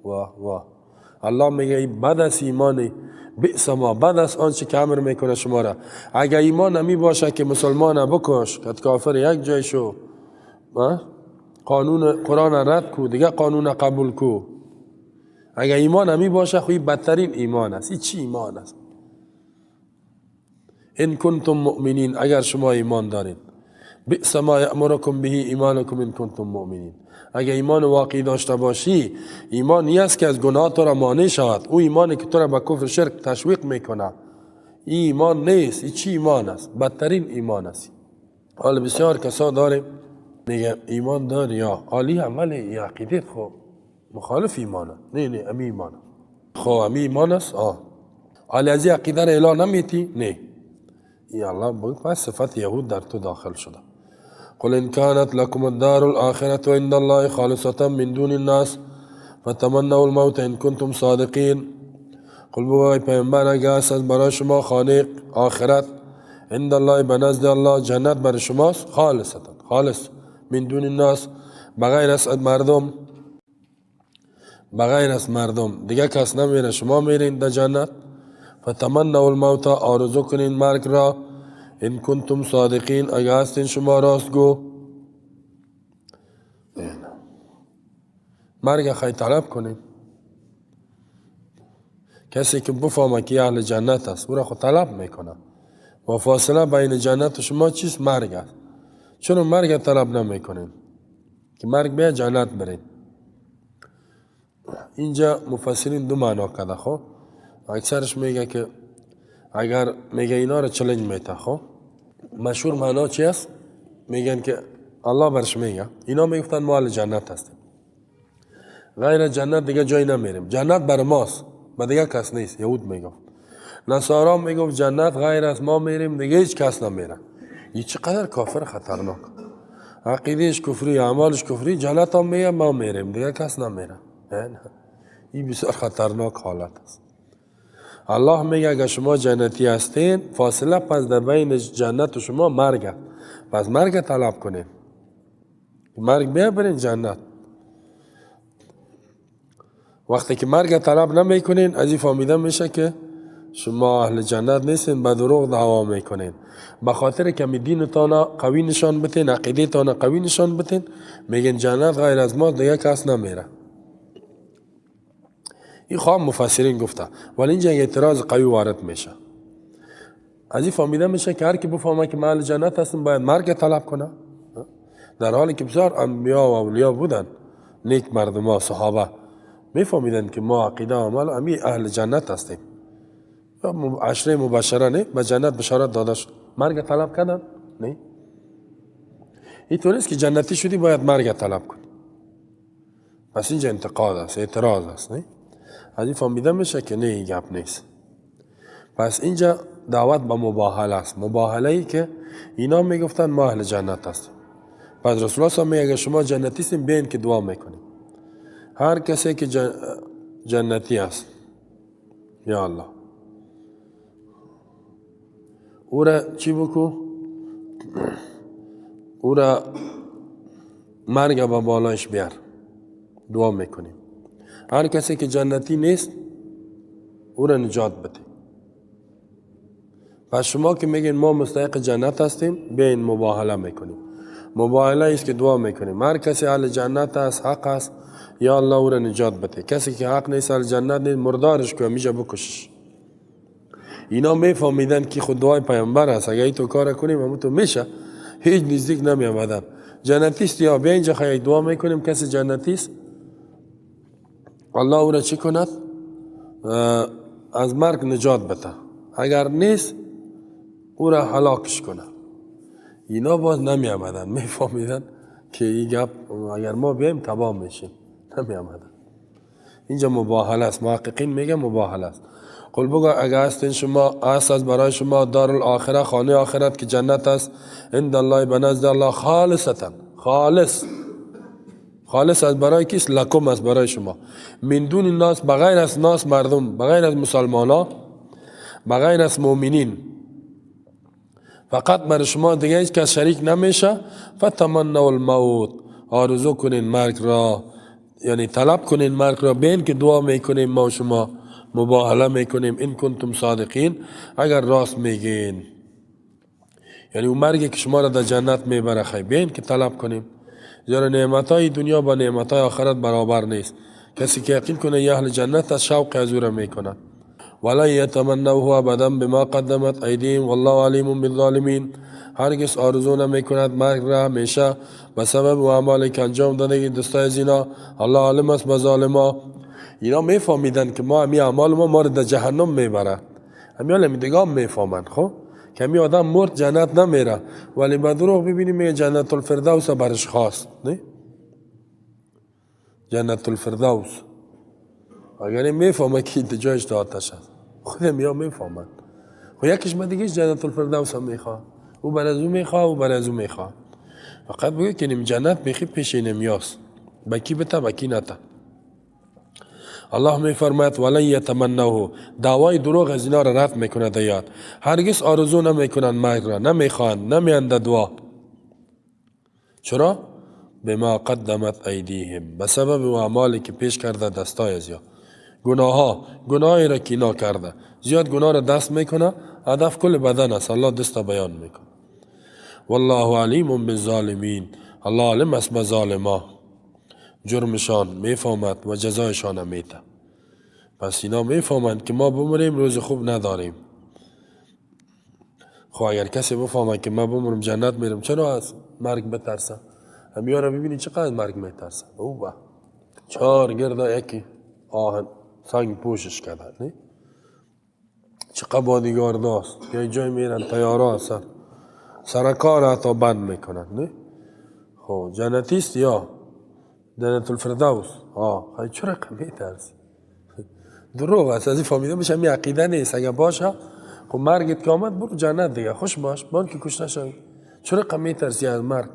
A: واه واه. الله میگه بد است ایمانی، بئس ما، بد است آنچه که امر میکنه شما را. اگر ایمان نمی باشه که مسلمان بکش، کت کافر یک جای شو، قانون قرآن رد کو، دیگه قانون قبول کو. اگر ایمان نمی باشه خو بدترین ایمان است. این چی ایمان است؟ ان کنتم مؤمنین، اگر شما ایمان دارید. بئس ما یأمرکم به ایمانکم ان کنتم مؤمنین. اگر ایمان واقعی داشته باشی، ایمان این است که از گناه تو را مانع شود. او ایمانی که تو را به کفر شرک تشویق میکنه، این ایمان نیست. این چی ایمان است؟ بدترین ایمان است. حالا بسیار کسا داریم میگه ایمان داری یا عالی هم، ولی عقیده خو مخالف ایمانه. نه نه، امی ایمانه. خو امی ایمان است. حالا از این عقیده را اعلان نمیتی؟ نه. ای الله بگو پس صفت یهود در تو داخل شده. قل إن كانت لكم الدار الآخرة عند الله خالصة من دون الناس فتمنوا الموت إن كنتم صادقين. قل بگوی پیامبر اگر است برای شما خانه آخرت عند الله، به نزد الله، جنت برای شماست، خالصة خالص، من دون الناس، بغیر از مردم، بغیر از مردم دیگه کس نمیره، شما میرین در جنت. فتمنوا الموت، آرزو کنین مرگ را، ان کنتم صادقین، اگر هستین شما راستگو. مرگ خیلی طلب کنین. کسی که بفهمه که اهل جنت است او را خود طلب میکنه و فاصله بین جنت و شما چیست؟ مرگ است. چون مرگ طلب نمیکنین که مرگ بیا جنت برین. اینجا مفسرین دو معنا کرده. خب اکثرش میگه که اگر میگه اینا رو چلنج میته. خب مشهور معنا چی است؟ میگن که الله برش میگه، اینا میگفتن ما اهل جنت هستیم. غیر جنت دیگه جای نمیریم. جنت بر ماست، به دیگه کس نیست. یهود میگفت، نصارا میگفت جنت غیر از ما میریم، دیگه هیچ کس نمیره. این چقدر کافر خطرناک، عقیدهش کفری، اعمالش کفری، جنت هم میگه ما میریم، دیگه کس نمیره. این بسیار خطرناک حالت است. الله میگه اگه شما جنتی هستین، فاصله پس در بین جنت و شما مرگ است، پس مرگ طلب کنین، مرگ بیا برین جنت. وقتی که مرگ طلب نمیکنین، از این فهمیده میشه که شما اهل جنت نیستین، به دروغ دعوا میکنین. به خاطر که می دینتان قوی نشان بتین، عقیده تان قوی نشان بتین، میگن جنت غیر از ما دیگه کس نمیره. این خواه مفسرین گفته، ولی اینجا یک اعتراض قوی وارد میشه. از این فهمیده میشه که هر کی بفهمه که من اهل جنت هستم باید مرگ طلب کنه، در حالی که بسیار انبیا و اولیا بودن، نیک مردم ها، صحابه میفهمیدن که ما عقیده و عمل امی اهل جنت هستیم. عشره مبشره نه، به جنت بشارت داده شد، مرگ طلب کردن نه. اینطور نیست که جنتی شدی باید مرگ طلب کنی. پس اینجا انتقاد است، اعتراض است، نه؟ از این فهمیده میشه که نه، این گپ نیست. پس اینجا دعوت به مباهله است، مباهله ای که اینا میگفتن ما اهل جنت هستیم. پس رسول الله صلی الله علیه و آله میگه اگه شما جنتی هستین بیاین که دعا میکنیم. هر کسی که جنتی است، یا الله او را چی بکو؟ او را مرگ به بالایش بیار، دعا میکنیم. هر کسی که جنتی نیست او را نجات بده. پس شما که میگین ما مستحق جنت هستیم، بیاین مباهله میکنیم. مباهله است که دعا میکنیم. هر کسی اهل جنت است، حق است، یا الله او را نجات بده. کسی که حق نیست، اهل جنت نیست، مردارش که میشه بکشش. اینا میفهمیدن که خود دعای پیامبر است، اگه تو کار کنیم همون تو میشه، هیچ نزدیک نمیامدن. جنتی است یا بیا اینجا خیلی دعا میکنیم، کسی جنتی است الله او را چی کند؟ از مرگ نجات بده، اگر نیست او را هلاکش کنه. اینا باز نمی آمدن، می فهمیدن که این گپ اگر ما بیایم تباه میشیم، نمی آمدن. اینجا مباهله است، محققین میگه مباهله است. قل بگو اگر هستین شما، هست از برای شما دار الاخره، خانه آخرت که جنت است، عند الله به نزد الله، خالصتا، خالص، خالص از برای کیست؟ لکم است برای شما. من دون الناس، بغیر از ناس مردم، بغیر از مسلمان ها، بغیر از مؤمنین، فقط بر شما دیگه هیچ کس شریک نمیشه. فتمنوا الموت، آرزو کنین مرگ را، یعنی طلب کنین مرگ را، بین که دعا میکنیم ما شما، مباهله میکنیم، ان کنتم صادقین، اگر راست میگین. یعنی اون مرگی که شما را در جنت میبره، خی بین که طلب کنیم. زیرا نعمتهای دنیا با نعمتهای آخرت برابر نیست. کسی که یقین کنه یه اهل جنت از شوق از او را میکنه. ولن یتمنوه ابدا بما قدمت ایدیهم والله علیم بالظالمین. هرگز آرزو نمیکند مرگ را همیشه به سبب و اعمالی که انجام داده دستای از اینا، الله عالم است به ظالما. اینا میفهمیدن که ما همی اعمال ما را در جهنم میبره. همی حال همی دیگه هم میفهمند، خب که همی آدم مرد جنت نمیره، ولی به دروغ ببینیم میگه جنت الفردوس برش خواست، نه؟ جنت الفردوس. اگر میفهمه که این جایش تا آتش است، خودم یا میفهمند. خب یکیش ما دیگه جنت الفردوس هم میخواه، او بر از او میخواه، او بر از او میخواه. فقط بگه که نیم جنت بیخی پیش نمیاست، بکی بتا بکی نتا. الله میفرماید ولن یتمنوه، دعوای دروغ از اینا را رد میکنه دیاد. هرگز آرزو نمیکنن مرگ را، نمیخوان، نمیاند دعا. چرا؟ بما قدمت ایدیهم، به سبب و اعمالی که پیش کرده دستای از یا گناها، گناهی را که اینا کرده، زیاد گناه را دست میکنه، هدف کل بدن است، الله دست بیان میکنه. والله علیم بالظالمین، الله عالم است به ظالما، جرمشان میفهمد و جزایشان میده. پس اینا میفهمند که ما بمریم روز خوب نداریم. خب اگر کسی بفهمد که ما بمرم جنت میرم، چرا از مرگ بترسه؟ همیا را ببینی چقدر مرگ میترسه. او با چهار گرده یکی آهن سنگ پوشش کرده، نه؟ چقدر بادیگارد است، یه جای میرن تیاره هستن، سرکار حتی بند میکنن، نه؟ خب جنتیست یا جنت الفردوس. آه چرا میترسی؟ دروغ است. از این فهمیده میشه می عقیده نیست. اگه باشه خب مرگت که آمد برو جنت دیگه، خوش باش، بان که کشته شوی. چرا میترسی از مرگ؟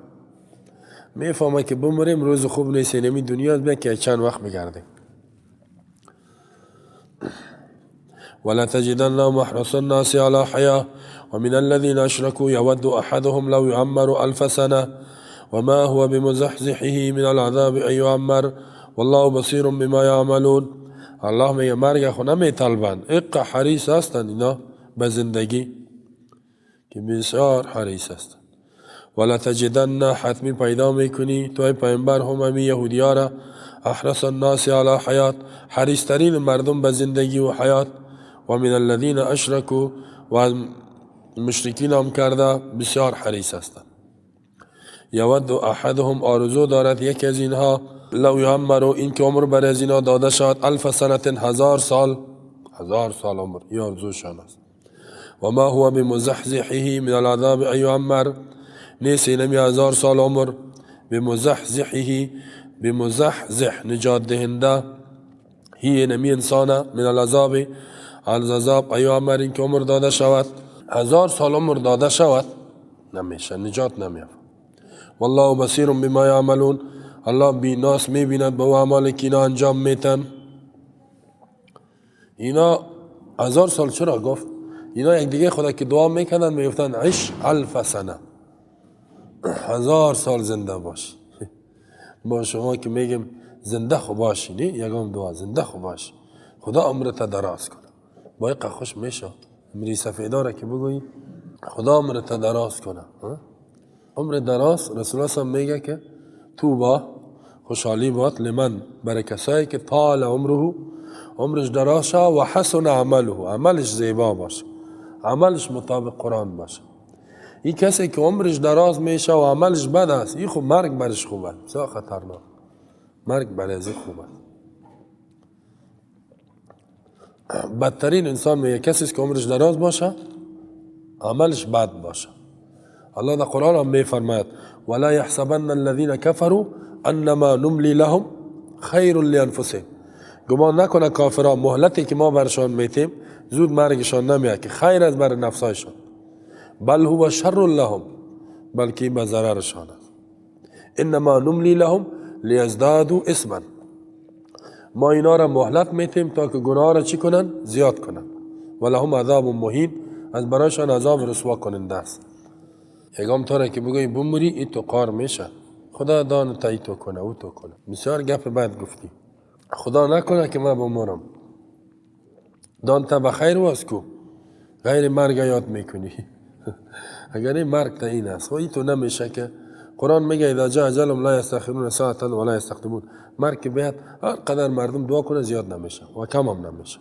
A: میفهمه که بمریم روز خوب نیست، اینمی دنیا بیا که چند وقت بگردیم. ولا تجدنهم احرص الناس على حياة ومن الذين أشركوا يود أحدهم لو يعمر 1000 سنة وما هو بمزحزحه من العذاب أن يعمر والله بصير بما يعملون. الله میگه مرگ خو نمیطلبند، اقا حریص هستند اینا به زندگی که بسیار حریص هستند. ولا تجدن حتمی پیدا میکنی تو ای پیامبر هم همی یهودیا را احرص الناس على حیات، حریص ترین مردم به زندگی و حیات. و من الذین اشرکوا، و از مشرکین هم کرده بسیار حریص هستند. یود احدهم، آرزو دارد یکی از اینها، لو یعمر، این که عمر بر از اینها داده شود، 1000 سنة، 1000 سال، 1000 سال عمر، این آرزوشان است. و ما هو بمزحزحه من العذاب ان یعمر، نیست اینمی 1000 سال عمر، بمزحزحه، بمزحزح نجات دهنده، هی اینمی انسان، من العذاب، از عذاب، ان یعمر، این که عمر داده شود، 1000 سال عمر داده شود نمیشه، نجات نمیافت. والله بصیر بما یعملون، الله بیناس میبیند به اعمال که اینا انجام میتن. اینا 1000 سال چرا گفت؟ اینا یک دیگه خدا که دعا میکردن میگفتن عش 1000 سنه، 1000 سال زنده باش. با شما که میگیم زنده خو باشی، نه یگام دعا زنده خو باشی، خدا عمرت دراز کنه. با یک خوش میشه عمری سفیداره که بگویی خدا عمرت دراز کنه. عمر دراز رسول الله صلی میگه که توبا خوشحالی باد لمن، برای کسایی که طال عمره، عمرش دراز شه، و حسن عمله، عملش زیبا باشه، عملش مطابق قرآن باشه. این کسی که عمرش دراز میشه و عملش بد است، این خب مرگ برش خوب است، بسیار خطرناک، مرگ برای از خوب است. بدترین انسان میگه کسی که عمرش دراز باشه عملش بد باشه. الله در قرآن هم میفرماید ولا يحسبن الذين كفروا انما نملي لهم خیر لانفسهم. گمان نکنه کافران مهلتی که ما برشان میتیم زود مرگشان نمیاد که خیر از بر نفسایشان، بل هو شر لهم، بلکه به ضررشان است. انما نملی لهم لیزدادوا اثما، ما اینا را مهلت میتیم تا که گناه را چی کنن؟ زیاد کنن. ولهم عذاب مهین، از برایشان عذاب رسوا کننده است. یگام تا را که بگویی بمری ای تو قار میشه، خدا دان تا ای تو کنه او تو کنه. بسیار گپ بد گفتی، خدا نکنه که من بمرم. دان تا بخیر واس کو غیر مرگ یاد میکنی. اگر این مرگ تا این است و ای تو نمیشه که قرآن میگه اذا جاء اجلهم لا یستأخرون ساعة ولا یستقدمون. مرگ که بیاد هر قدر مردم دعا کنه زیاد نمیشه و کم هم نمیشه.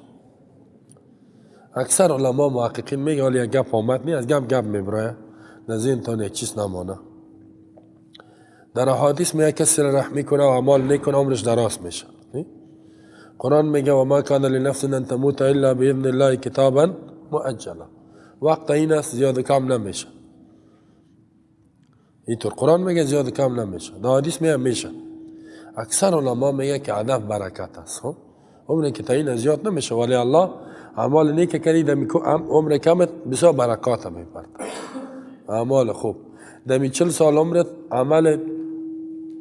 A: اکثر علما محققین میگه ولی گپ آمد نی، از گپ گپ میبرایه در ذهنتان یک چیز نمانه. در احادیث میگه کسی را رحمی کنه و اعمال نکنه عمرش دراز میشه. قرآن میگه و ما کان لنفس ان تموت الا باذن الله کتابا مؤجلا. وقت این است زیاد کم نمیشه. اینطور قرآن میگه زیاد کم نمیشه، در حدیث میگه میشه. اکثر علما میگه که هدف برکت است. خب عمر که تعیین زیاد نمیشه، ولی الله اعمال نیک کردی عمر کمت بسیار برکات میبرد. اعمال خوب دمی 40 سال عمرت عمل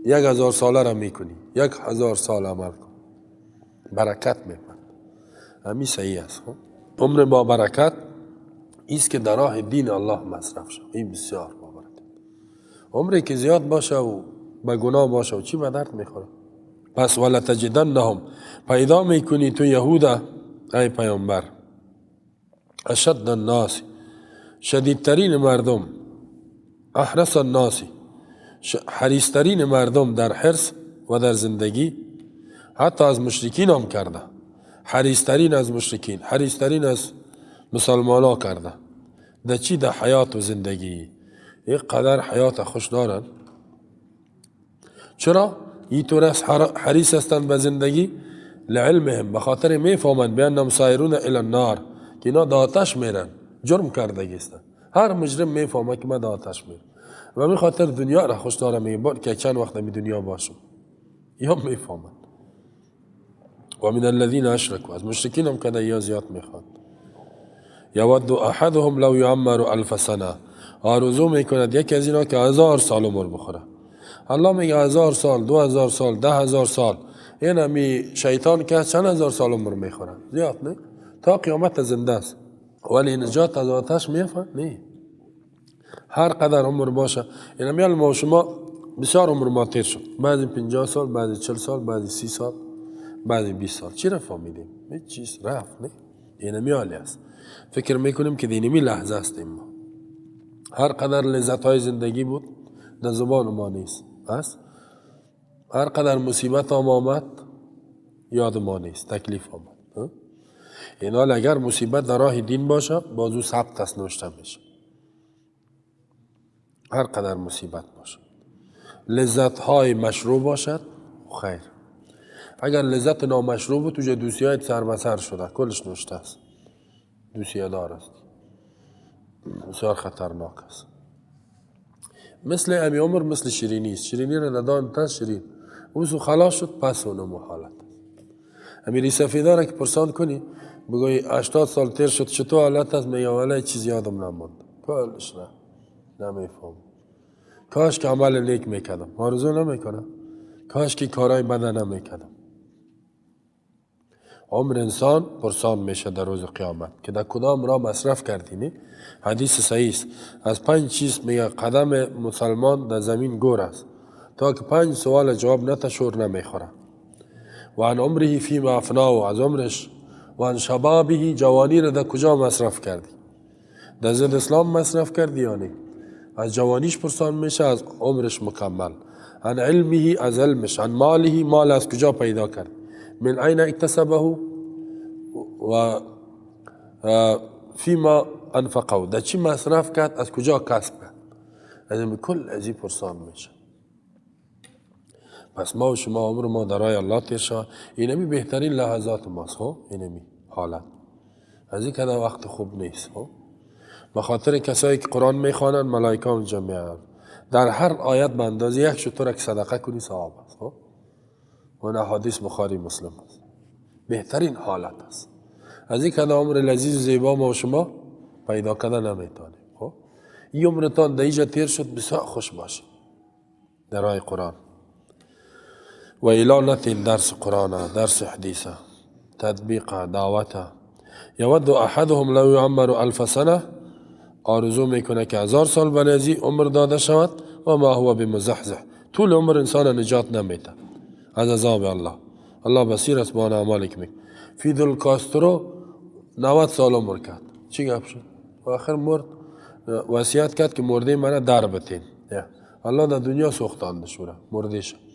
A: 1000 ساله را میکنی، 1000 سال عمل کن برکت میبرد. همین صحیح است. خب عمر با برکت ایست که در راه دین الله مصرف شد، این بسیار با برکت. عمری که زیاد باشه و به گناه باشه و چی به درد میخوره؟ پس ولتجدنهم، پیدا میکنی تو یهودا ای پیامبر، اشد الناس، شدیدترین مردم، احرص الناس، حریصترین مردم در حرص و در زندگی، حتی از مشرکین هم کرده، حریصترین از مشرکین، حریصترین از مسلمان ها کرده. در چی؟ در حیات و زندگی. یک قدر حیات خوش دارن. چرا؟ اینطور حریص هستند به زندگی، لعلمهم، به خاطر میفهمند بانهم سایرون الی النار، که اینا در آتش میرن، جرم کردگی هستند. هر مجرم میفهمه که من در آتش میرم و می خاطر دنیا را خوش دارم، میگه که چند وقت می دنیا باشم. یا میفهمند. و من الذین اشرکوا، از مشرکین هم کده یا زیاد میخواد. یود احدهم لو یعمر الف سنه، آرزو میکند یکی از اینا که 1000 سال عمر بخوره. الله میگه 1000 سال، 2000 سال، 10000 سال. این همی شیطان که چند هزار سال عمر میخوره، زیاد نه، تا قیامت زنده است، ولی نجات از آتش میفهم نه. هر قدر عمر باشه، این همی ما شما بسیار عمر ما تیر شد، بعضی 50 سال، بعضی 40 سال، بعضی 30 سال، بعضی 20 سال. چی را فهمیدیم؟ هیچ چیز رفت نه. این همی حالی است. فکر میکنیم که دینمی لحظه هستیم ما. هر قدر لذت های زندگی بود در زبان ما نیست، هست؟ هر قدر مصیبت هم آمد یاد ما نیست، تکلیف آمد. این حال اگر مصیبت در راه دین باشه بازو ثبت است، نوشته میشه. هر قدر مصیبت باشه، لذت های مشروع باشد خیر، اگر لذت نامشروع بود توجه دوسیه های سر به سر شده کلش نوشته است، دوسیه دار است، بسیار خطرناک است. مثل امی عمر مثل شیرینی است، شیرینی را ندان تا شیرین اوزو خلاص شد پس اونمو حالت. امیری سفیده را که پرسان کنی بگویی 80 سال تیر شد چطور حالت است، میگه والله چیز یادم نماند، کلش نه نمیفهم. کاش که عمل نیک میکردم، آرزو نمیکنم، کاش که کارای بد نمیکردم. عمر انسان پرسان میشه در روز قیامت که در کدام راه مصرف کردی. نه حدیث صحیح است، از 5 چیز میگه قدم مسلمان در زمین گور است تا که 5 سوال جواب نته شور نمیخوره. و عن عمره فیما افناه، از عمرش، و عن شبابه، جوانی را در کجا مصرف کردی، در ضد اسلام مصرف کردی یا نه. از جوانیش پرسان میشه، از عمرش مکمل. عن علمه، از علمش. عن ماله، مال از کجا پیدا کرد، من أين اكتسبه و فيما انفقه، در چی مصرف کرد، از کجا کسب کرد. از این کل از این پرسان میشه. پس ما و شما عمر ما در راه الله تیر شود. اینمی بهترین لحظات ماست، خب اینمی حالت از این کده وقت خوب نیست. خب به خاطر کسایی که قرآن میخوانند ملائکه اونجا میآیند، در هر آیت به اندازه یک شتر که صدقه کنی ثواب است. خب و احادیث بخاری مسلم است. بهترین حالت است. از این کده عمر لذیذ و زیبا ما و شما پیدا کردن نمیتونیم. خب این عمرتان در اینجا تیر شد، بسیار خوش باشید در راه قرآن. و الا نتین درس قرآن، درس حدیث، تطبیق، دعوت. یود احدهم لو یعمر 1000 سنه، آرزو میکنه که 1000 سال بنازی عمر داده شود. و ما هو بمزحزح، طول عمر انسان نجات نمیده از عذاب الله. الله بصیر است با اعمالی که میکنه. فیدل کاسترو 90 سال عمر کرد، چی گپ شد؟ و آخر مرد، وصیت کرد که مرده منه در بتین. الله در دنیا سوختانده شوره مرده شد.